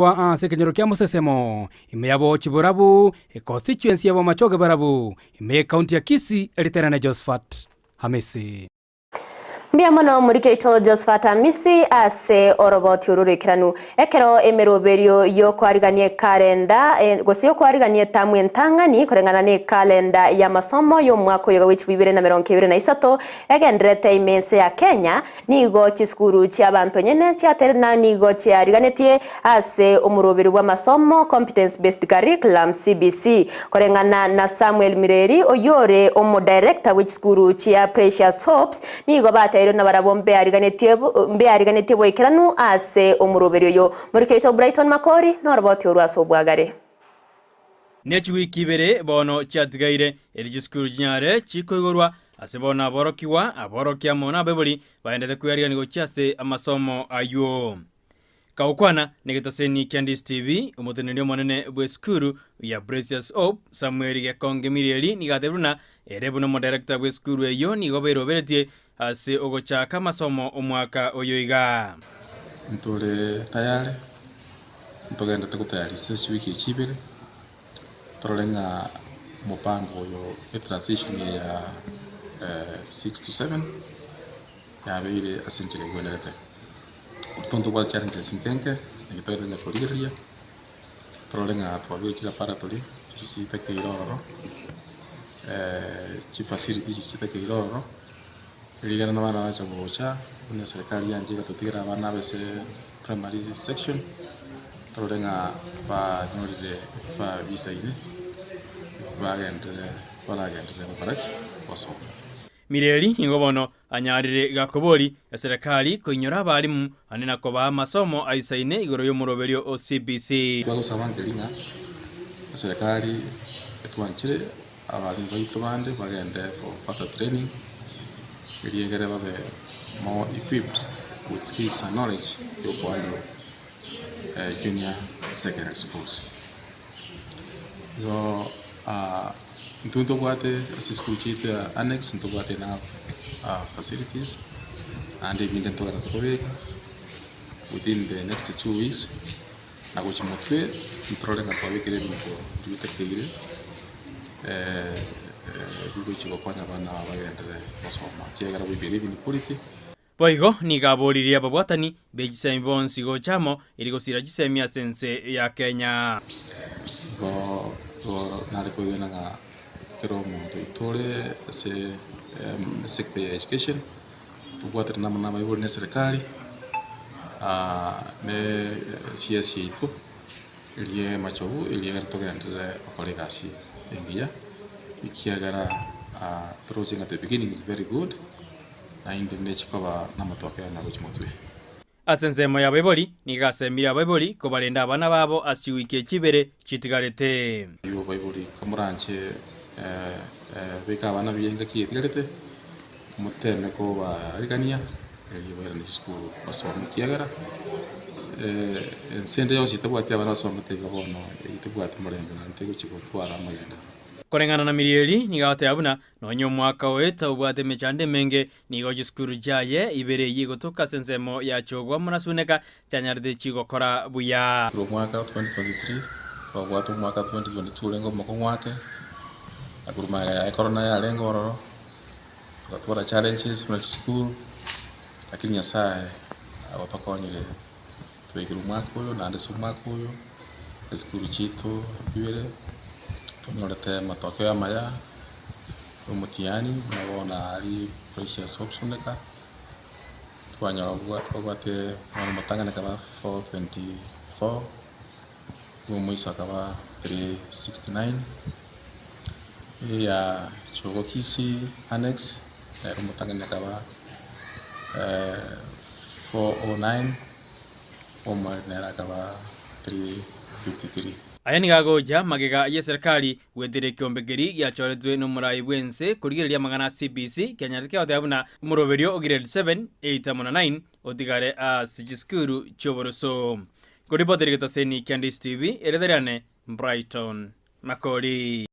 Korwa ase ekenyoro kia Mosesemo, ime yabo Chiborabu, econstituency ya Bomachoge Barabu, ime y'ecounty ya Kisii, eriterane Josphat Hamisi. Mbuya mono omoriki oito Josphat Hamisi ase oroboti oru roikeranu. Ekero emeroberio y'okoarigania ekalenda gose y'okoarigania etamu entang'ani koreng'ana nekalenda y'amasomo y'omwaka oyoga bwe 2023 egendererete ime ense ya Kenya, Nigo chisukuru chi'abanto nyene chiaterire na nigo chiariganetie ase omoroberio bw'amasomo, Competence Based Curriculum, CBC. Koreng'ana na Samuel Mireri oyio ore omodirector bwe chisukuru chia Precious Hopes, nigo bateirwe nabarabwo mbeariganetie mbeariganetie boikeranu ase omoroberio oyo. Moriki oito Brighton Makori noroboti orwo ase obwagare. Ne chiwiki ibere bono chiatigaire, eri chisukuru chinyare chikoigorwa, ase bono aborokigwa, aborokia amo nabaibori baendete kwearigania gochia ase amasomo ayio. Kagokwana negetaseni kia Ndisi TV, omoteneneri omonene bw'esukuru ya Precious Hope, Samuel Gekonge Mireri nigo atebire buna ere buna omodirector bw'esukuru eyio nigo bairoberetie ase ogochaka amasomo omwaka oyo iga. Ntore tayare, ntogenderete gotayarisa chiwiki echi ibere, torore ng'a omopango oyo etransition eye ya 6 to 7 yabeire ase enchera egwenerete. Intwe ntobwate challenges nke nke, naki togenderete korigereria, torore ng'a twabekire chilaboratory chiria chitakeire ororo, chifacility chiria chitakeire ororo. Rigena na abana bacha gocha, buna eserekari yancha egatotigera abana abe ase primary section, torore ng'a banyorire ebifaa bisaine, bagenderere baragenderere gokora ki? Gosoma. Mireri nigo bono anyarire gakobori eserekari koinyora abalimu ande na kobaa amasomo aisaine igoro y'omoroberio o CBC. Twagosaba nkeri ng'a eserekari etwanchire Abalimu baito bande bagende for further training erio egere babe more equipped with skills and knowledge ya okohandle junior secondary schools. Igo intwe ntobwate ase chisukuru chiaito ya annex ntobwate enough facilities naende ebinde ntogenda tokobeka within the next 2 weeks. Na gochia motwe ntorore ng'a twabekire ebinto bitakeire bigochia gokonya abana aba bagenderere gosoma, ekiagera we believe in quality. Boigo nigo aboririe ababwatani be chisemi bonsi gocha amo eri gosira chisemi ase ense ya Kenya. Igo igo nare koigena ng'a kera omonto oito ore ase esector ya education. Tobwaterane amo nabaibori na eserekari, ne CS yaito, eria emachogu eria ekero togenderere gokora egasi engiya, ekiagera toroche ng'a the beginning is very good, naende nechikoba namatoke na gochia motwe. Ase ensemo y'abaibori, nigo asemire abaibori kobarenda abana babo ase chiwiki echi ibere chitigarete. Ayio baibori komoranche beka abana buya engaki etigarete, moteme kobarigania erio bairane chisukuru basome ekiagera ense ende yonsi etabwati abana basomete iga bono eyio tebwati morembe naende tegochi gotwara amagenderero. Koreng'ana na Mirieri nigo agoteba buna nonya omwaka oeta obwate emechando emenge Nigo chisukuru chiaye ibere eyio egotoka ase ensemo ya Chogwa amo na Suneka chianyarete chigokora buya. Korwa omwaka o 2023 twabwate omwaka 2022 orenge omokong'u ake, na korwa magega yaye corona yarenge ororo, togatwara challenges buna chisukuru, lakini Nyasaye agotokonyire twaikire omwaka oyo naende ase omwaka oyo, esukuru chiaito ibere, tonyorete amatokeo amaya. Omotiani buna bono aria Precious Obusuneka, twanyora twabwate omwana omotang'ani akaba 424, na omoiso akaba 369, eya Chogo Kisii Annex, nere omotang'ani akaba 409, omoerio nere akaba 353. Aya nigo agocha magega y'eserekari Goetera ekeombe keria giachoretwe nomorai bw'ense korigereria amang'ana a CBC, kianyarete goteba buna omoroberio o grade 7, 8 amo na 9 otigare ase chisukuru chi'oboroso. Nkoripotera egetaseni kia Ndisi TV, erieta riane Brighton Makori.